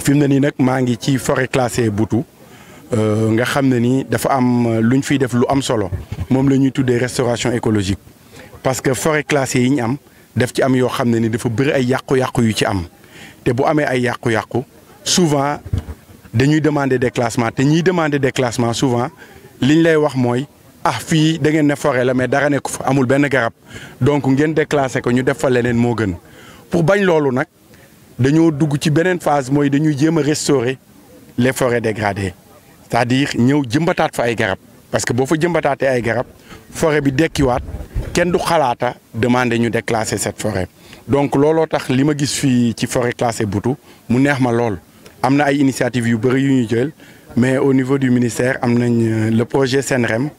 fi mu ne nii nag maa ngi ci forêt classée Boutou nga xam ne ni dafa am lu ñu fiy def lu am solo moom la ñuy tuddee restauration écologique parce que forêt classée yi ñu am daf ci am yoo xam ne ni dafa bëri ay yàqu-yàqu yu ci am te bu amee ay yàqu-yàqu souvent dañuy demander déclassement te ñiy demander déclassement souvent liñ lay wax mooy fii da ngeen ne forêt la mais dara nekku fa amul benn garab donc ngeen déclassé ko ñu def fa leneen moo gën pour bañ loolu nag dañoo dugg ci beneen phase mooy dañuy jéem a restaurer les forêts dégradées c'est-à-dire ñëw jëmbataat fa ay garab parce que boo fa jëmbataatee ay garab forêt bi dekkiwaat kenn du xalaata demander ñu déclasser cette forêt donc looloo tax li ma gis fii ci forêt classée Boutou mu neex ma lool am na ay initiatives yu bëri yu ñu jël mais au niveau du ministère am nañ le projet Senrem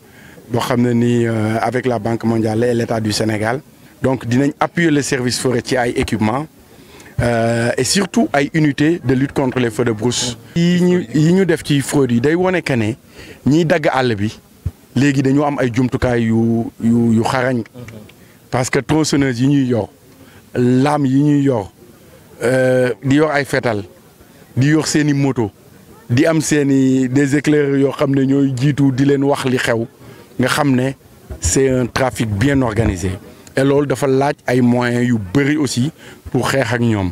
boo xam ne ni avec la Banque mondiale et l'État du Sénégal donc dinañ appuyer le service forestier ci ay équipements et surtout ay unités de lutte contre les feux de brousse. yi ñu def ci fraude yi day wone que ne ñiy dagg àll bi léegi dañoo am ay jumtukaay yu xarañ parce que tronçonneuse yi ñuy yor lame yi ñuy yor di yor ay fetal di yor seeni moto di am seeni des éclaireurs yoo xam ne ñooy jiitu di leen wax li xew nga xam ne c'est un trafic bien organisé et loolu dafa laaj ay moyens yu bëri aussi pour xeex ak ñoom.